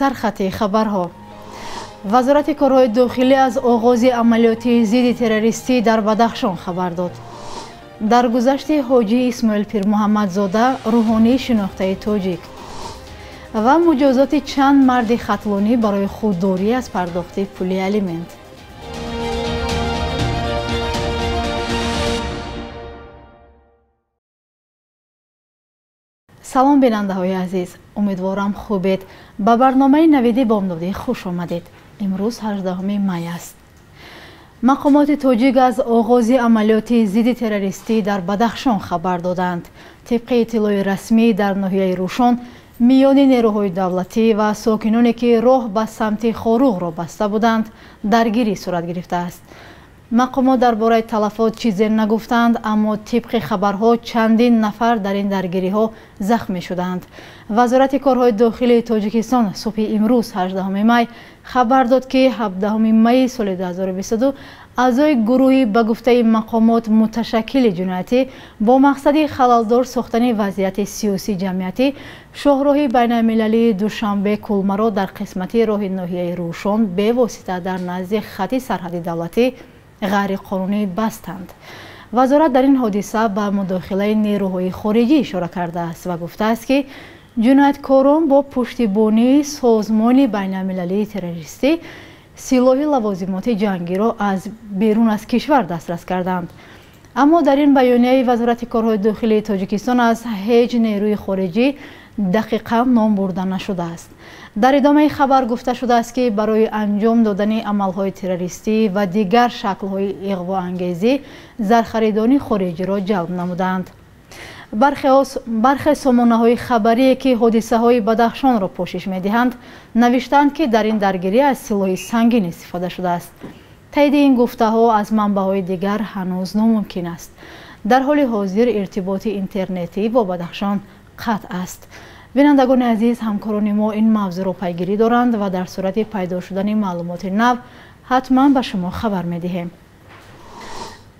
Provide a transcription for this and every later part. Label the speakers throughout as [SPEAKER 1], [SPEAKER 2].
[SPEAKER 1] Сархати хабарҳо. Вазорати корҳои дохилӣ аз оғози амалиёти зидди террористӣ дар Бадахшон хабар дод. Дар гузашти ҳоҷи Исмоил Пирмуҳаммадзода, рӯҳонии шинохтаи тоҷик, ва муҷозоти чанд марди хатлонӣ барои худдорӣ аз пардохти пули алимент. Салом, бинандаҳои азиз, умедворам хубед. Ба барномаи Навиди бомдодӣ хуш омадед. Имрӯз 18 май аст. Мақомоти тоҷик аз оғози амалиёти зидди террористӣ дар Бадахшон хабар доданд. Тибқи иттилои расмӣ, дар ноҳияи Рӯшон миёни нерӯҳои давлатӣ ва сокиноне, ки роҳ ба самти Хоруғро баста буданд, даргирӣ сурат гирифтааст. Мақомот дар бораи талафот чизе нагуфтанд, аммо тибқи хабарҳо чандин нафар дар ин даргириҳо захмӣ шуданд. Вазорати корҳои дохилии Тоҷикистон субҳи имрӯз, 18 май, хабар дод, ки 17 майи соли 2022 аъзои гурӯҳи, ба гуфтаи мақомот, муташаккили ҷиноятӣ бо мақсади халалдор сохтани вазъияти сиёсӣ ҷамъиятӣ шоҳроҳи байналмилалии Душанбе Кулмаро дар қисмати роҳи ноҳияи Рӯшон бевосита дар назди хати сарҳади давлатӣ ғайриқонунӣ бастанд. Вазорат дар ин ҳодиса ба мудохилаи нерӯҳои хориҷӣ ишора кардааст ва гуфтааст, ки ҷинояткорон бо пуштибонии созмони байналмилалии террористӣ силоҳи лавозимоти ҷангиро аз берун аз кишвар дастрас карданд. Аммо дар ин баёнияи Вазорати корҳои дохилии Тоҷикистон аз ҳеҷ нерӯи хориҷӣ дақиқан ном бурда нашудааст. Дар идомаи хабар гуфта шудааст, ки барои анҷом додани амалҳои террористӣ ва дигар шаклҳои иғвоангезӣ зархаридони хориҷиро ҷалб намуданд. Бархе сомонаҳои хабарие, ки ҳодисаҳои Бадахшонро пӯшиш медиҳанд, навиштанд, ки дар ин даргирӣ аз силоҳи сангин истифода шудааст. Таиди ин гуфтаҳо аз манбаъҳои дигар ҳанӯз номумкин аст. Дар ҳоли ҳозир иртиботи интернетӣ бо Бадахшон қатъ аст. Бинандагони азиз, ҳамкорони мо ин мавзӯъро пайгирӣ доранд ва дар сурати пайдо шудани маълумоти нав ҳатман ба шумо хабар медиҳем.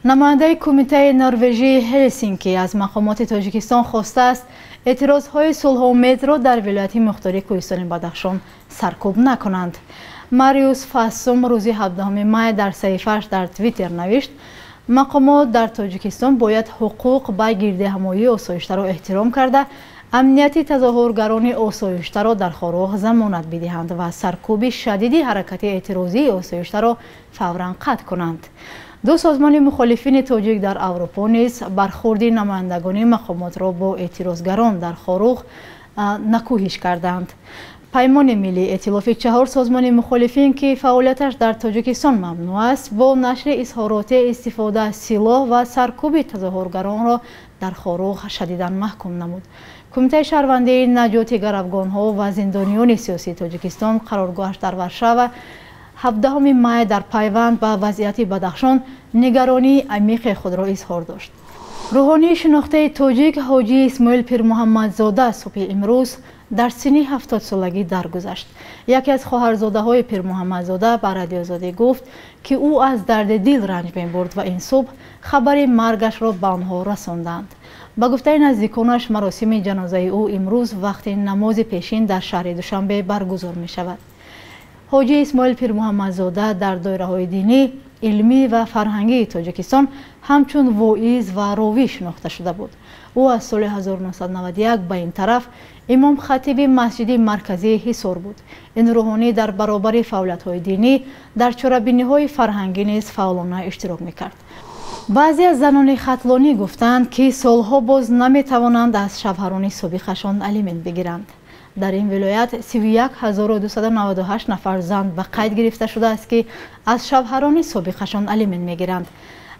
[SPEAKER 1] Намояндаи Кумитаи Норвежии Ҳелсинки аз мақомоти Тоҷикистон хостааст, эътирозҳои сулҳомезро дар вилояти мухтори Кӯҳистони Бадахшон саркӯб накунанд. Мариус Фассум рӯзи 17 май дар саҳифааш дар Твиттер навишт: мақомот дар Тоҷикистон бояд ҳуқуқ ба гирдиҳамоии осоиштаро эҳтиром карда, амнияти тазоҳургарони осоиштаро дар Хоруғ замонат бидиҳанд ва саркӯби шадиди ҳаракати эътирозии осоиштаро фавран қатъ кунанд. Ду созмони мухолифини тоҷик дар Аврупо низ бархурди намояндагони мақомотро бо эътирозгарон дар Хоруғ накӯҳиш карданд. Паймони миллӣ, эътилофи чаҳор созмони мухолифин, ки фаъолияташ дар Тоҷикистон мамнӯъ аст, бо нашри изҳороте истифода аз силоҳ ва саркӯби тазоҳургаронро дар Хоруғ шадидан маҳкум намуд. Кумитаи шаҳрвандии наҷоти гаравгонҳо ва зиндониёни сиёсии Тоҷикистон, қароргоҳаш дар Варшава, 17 май дар пайванд ба вазъияти Бадахшон нигаронии амиқи худро изҳор дошт. Рӯҳонии шинохтаи тоҷик ҳоҷи Исмоил Пирмуҳаммадзода субҳи имрӯз дар синни 70-солагӣ даргузашт. Яке аз хоҳарзодаҳои Пирмуҳаммадзода ба Радиозодӣ гуфт, ки ӯ аз дарди дил ранҷ мебурд ва ин субҳ хабари маргашро ба онҳо расонданд. Ба гуфтаи наздиконаш, маросими ҷанозаи ӯ имрӯз вақти намози пешин дар шаҳри Душанбе баргузор мешавад. Ҳоҷи Исмоил Пирмуҳаммадзода дар доираҳои динӣ, илмӣ ва фарҳангии Тоҷикистон ҳамчун воиз ва ровӣ шинохта шуда буд. Ӯ аз соли 1991 ба ин тараф имом-хатиби масҷиди марказии Ҳисор буд. Ин рӯҳонӣ дар баробари фаъолиятҳои динӣ дар чорабиниҳои фарҳангӣ низ фаъолона иштирок мекард. Баъзе аз занони хатлонӣ гуфтанд, ки солҳо боз наметавонанд аз шавҳарони собиқашон алимент бигиранд. Дар ин вилоят 31 298 нафар зан ба қайд гирифта шудааст, ки аз шавҳарони собиқашон алимент мегиранд.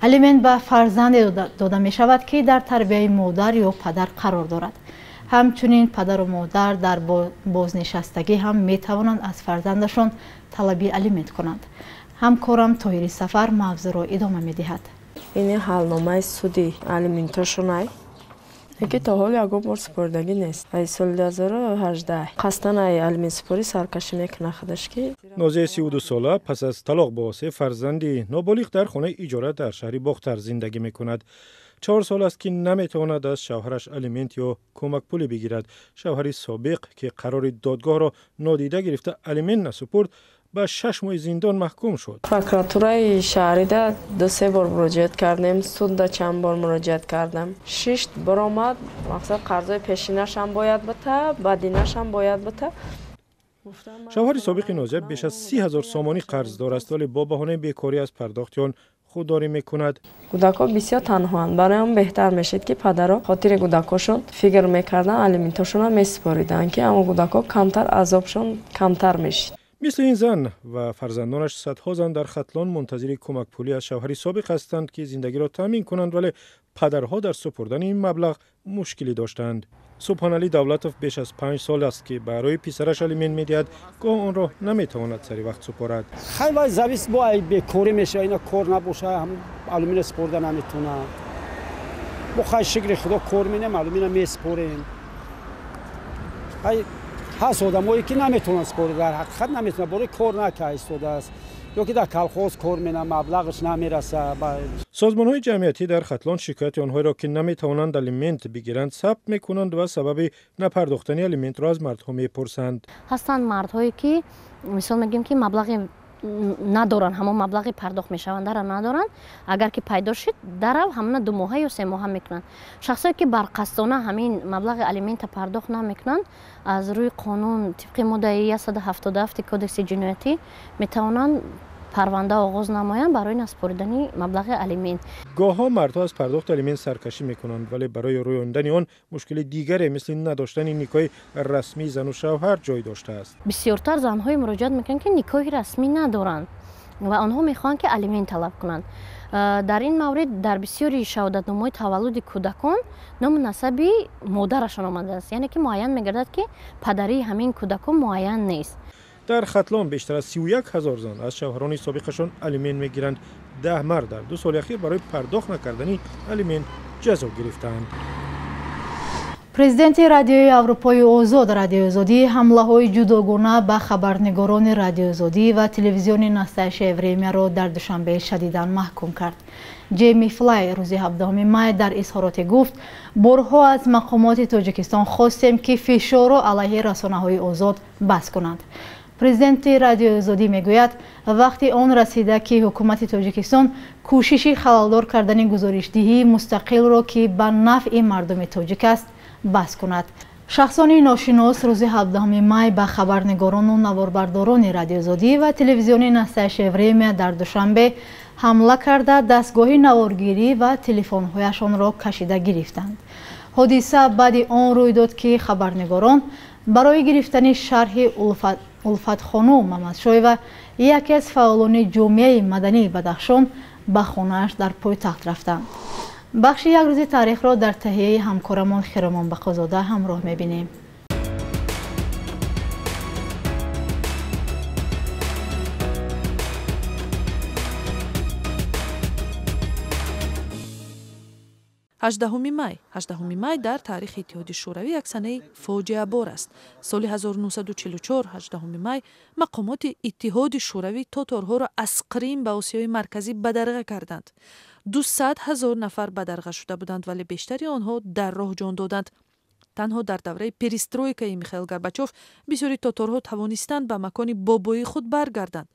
[SPEAKER 1] Алимент ба фарзанде дода мешавад, ки дар тарбияи модар ё падар қарор дорад. Ҳамчунин падару модар дар бознишастагӣ ҳам метавонанд аз фарзандашон талаби алимент кунанд. Ҳамкорам Тоҳири Сафар мавзӯъро идома медиҳад.
[SPEAKER 2] Ини ҳалномаи суди алиментошонай, ки то ҳол ягон бор супоридагӣ нест. Ай соли 2018 қасдан ай алиментсупорӣ саркашӣ мекунад худаш ки.
[SPEAKER 3] Нозияи 32сола пас аз талоқ бо се фарзанди ноболиғ дар хонаи иҷора дар шаҳри Бохтар зиндагӣ мекунад. 4 сол аст, ки наметавонад аз шавҳараш алимент ё кӯмакпулӣ бигирад. Шавҳари собиқ, ки қарори додгоҳро нодида гирифта, алимент насупурд, ба 6 моҳи зиндон маҳкум шуд.
[SPEAKER 2] Прокуратураи шаҳрида ду-се бор муроҷиат кардем, судда чанд бор муроҷиат кардам. Шишт баромад, мақсад, қарзои пешинашам бояд бита, бадинашам бояд бита.
[SPEAKER 3] Шавҳари собиқи Нозия беш аз 30 000 сомонӣ қарздор аст, вале бо баҳонаи бекорӣ аз пардохти он худдорӣ мекунад.
[SPEAKER 2] Кӯдакҳо бисёр танҳоанд. Барои он беҳтар мешид, ки падаро хотири кӯдакҳошон фикр мекарданд, алиментошонро месупориданд, ки аммо кӯдакҳо камтар азобшон камтар мешид.
[SPEAKER 3] Мисли ин зан ва фарзандонаш, садҳо зан дар Хатлон мунтазири кӯмакпулӣ аз шавҳари собиқ ҳастанд, ки зиндагиро таъмин кунанд, вале падарҳо дар супурдани ин маблағ мушкилӣ доштанд. Субҳоналӣ Давлатов беш аз 5 сол аст, ки барои писараш алимент медиҳад. Гоҳ онро наметавонад сари вақт супорад.
[SPEAKER 4] Хай, вай завис бо ай бекорӣ мешава. Ина кор набоша, алюмина супорда наметавона. Бо хай, шукри Худо, кор менем, алюмина месупорем. Хай, ҳаст одамое, ки наметавонанд супорда, дар ҳақиқат наметавонад, бораи кор нака истодааст ё ки дар колхоз кор менам, маблағаш намераса.
[SPEAKER 3] Созмонҳои ҷамъиятӣ дар Хатлон шикояти онҳоеро, ки наметавонанд алимент бигиранд, сабт мекунанд ва сабаби напардохтани алиментро аз мардҳо мепурсанд.
[SPEAKER 5] Ҳастанд мардҳое, ки мисол мегӯем, ки маблағи надоранд, ҳамон маблағи пардохт мешавандаро надоранд. Агар ки пайдо шид, дарав ҳамона 2 моҳа ё 3 моҳа мекунанд. Шахсое, ки барқасдона ҳамин маблағи алимента пардохт намекунанд, аз рӯи қонун, тибқи моддаи 177 Кодекси ҷиноятӣ, метавонанд парванда оғоз намоянд барои насупоридани маблағи алимент.
[SPEAKER 3] Гоҳҳо мардҳо аз пардохти алимент саркашӣ мекунанд, вале барои рӯёндани он мушкили дигаре, мисли надоштани никоҳи расмии зану шавҳар, ҷой доштааст.
[SPEAKER 5] Бисёртар занҳое муроҷиат мекунанд, ки никоҳи расмӣ надоранд ва онҳо мехоҳанд, ки алимент талаб кунанд. Дар ин маврид дар бисёри шаҳодатномаҳои таваллуди кӯдакон ному насаби модарашон омадааст, яъне ки муайян мегардад, ки падарии ҳамин кӯдакон муайян нест.
[SPEAKER 3] Дар Хатлон бештар аз 31 000 зан аз шавҳарони собиқашон алимент мегиранд. 10 мард дар 2 соли ахир барои пардохт накардани алимент ҷазо гирифтаанд.
[SPEAKER 1] Президенти Радиои Аврупои Озод, Радиои Озодӣ, ҳамлаҳои ҷудогона ба хабарнигорони Радиои Озодӣ ва телевизиони Настоящее Время ро дар Душанбе шадидан маҳкум кард. Ҷейми Флай рӯзи 17 май дар изҳороте гуфт: «Борҳо аз мақомоти Тоҷикистон хостем, ки фишорро алайҳи расонаҳои озод бас кунанд». Президенти Радиои Озодӣ мегӯяд, вақти он расида, ки ҳукумати Тоҷикистон кӯшиши халалдор кардани гузоришдиҳии мустақилро, ки ба нафъи мардуми тоҷик аст, бас кунад. Шахсони ношинос рӯзи 17 май ба хабарнигорону наворбардорони Радиои Озодӣ ва телевизиони Настоящее Время дар Душанбе ҳамла карда, дастгоҳи наворгирӣ ва телефонҳояшонро кашида гирифтанд. Ҳодиса баъди он рӯй дод, ки хабарнигорон барои гирифтани шарҳи Улфатхонум Мамадшоева, яке аз фаъолони ҷомеаи мадании Бадахшон, ба хонааш дар пойтахт рафтанд. Бахши «Як рӯзи таърихро» дар таҳияи ҳамкорамон Хиромон Бақозода ҳамроҳ мебинем.
[SPEAKER 6] 18 май. 18 май дар таърихи Иттиҳоди Шӯравӣ як санаи фоҷиабор аст. Соли 1944, 18 май, мақомоти Иттиҳоди Шӯравӣ тоторҳоро аз Қрим ба Осиёи Марказӣ бадарға карданд. 200 000 нафар бадарға шуда буданд, вале бештари онҳо дар роҳ ҷон доданд. Танҳо дар давраи перестройкаи Михаил Горбачов бисёри тоторҳо тавонистанд ба макони бобоии худ баргарданд.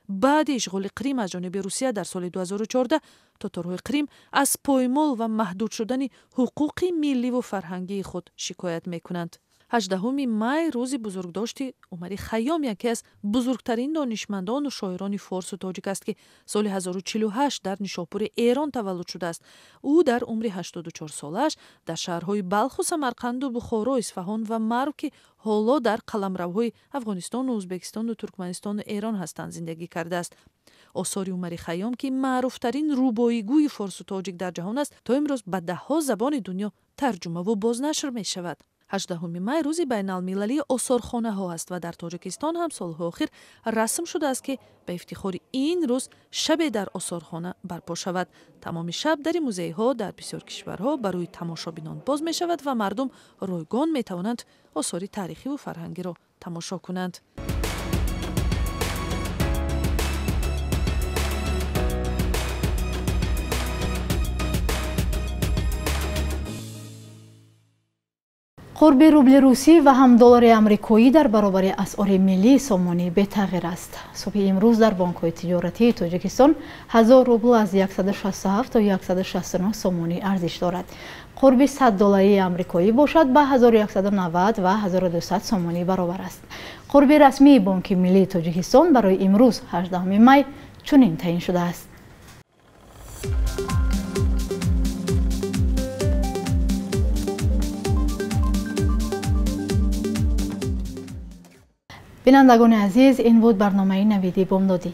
[SPEAKER 6] Баъди ишғоли Қрим аз ҷониби Русия дар соли 2014, тоторҳои Қрим аз поймол ва маҳдуд шудани ҳуқуқи милливу фарҳангии худ шикоят мекунанд. 18 май рӯзи бузургдошти Умари Хайём, яке аз бузургтарин донишмандону шоирони форсу тоҷик аст, ки соли 1048 дар Нишопури Эрон таваллуд шудааст. Ӯ дар умри 84 солааш дар шаҳрҳои Балху, Самарқанду Бухоро, Исфаҳон ва Марв, ки ҳоло дар қаламравҳои Афғонистону Ӯзбекистону Туркманистону Эрон ҳастанд, зиндагӣ кардааст. Осори Умари Хайём, ки маъруфтарин рубоигӯи форсу тоҷик дар ҷаҳон аст, то имрӯз ба даҳҳо забони дунё тарҷумаву бознашр мешавад. 18 май рӯзи байналмилалии осорхонаҳо аст ва дар Тоҷикистон ҳам солҳои охир расм шудааст, ки ба ифтихори ин рӯз шабе дар осорхона барпо шавад. Тамоми шаб дари музейҳо дар бисёр кишварҳо барои тамошобинон боз мешавад ва мардум ройгон метавонанд осори таърихиву фарҳангиро тамошо кунанд.
[SPEAKER 1] Қурби рубли русӣ ва ҳам доллари амрикоӣ дар баробари асъори миллии сомонӣ бетағйир аст. Субҳи имрӯз дар бонкҳои тиҷоратии Тоҷикистон 1000 рубл аз 167 то 169 сомонӣ арзиш дорад. Қурби 100 долларии амрикоӣ бошад ба 1190 ва 1200 сомонӣ баробар аст. Қурби расмии Бонки миллии Тоҷикистон барои имрӯз 18 май чунин таъин шудааст. Бинандагони азиз, ин буд барномаи Навиди бомдодӣ.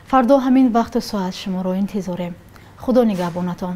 [SPEAKER 1] Фардо ҳамин вақту соат шуморо интизорем. Худо нигаҳбонатон.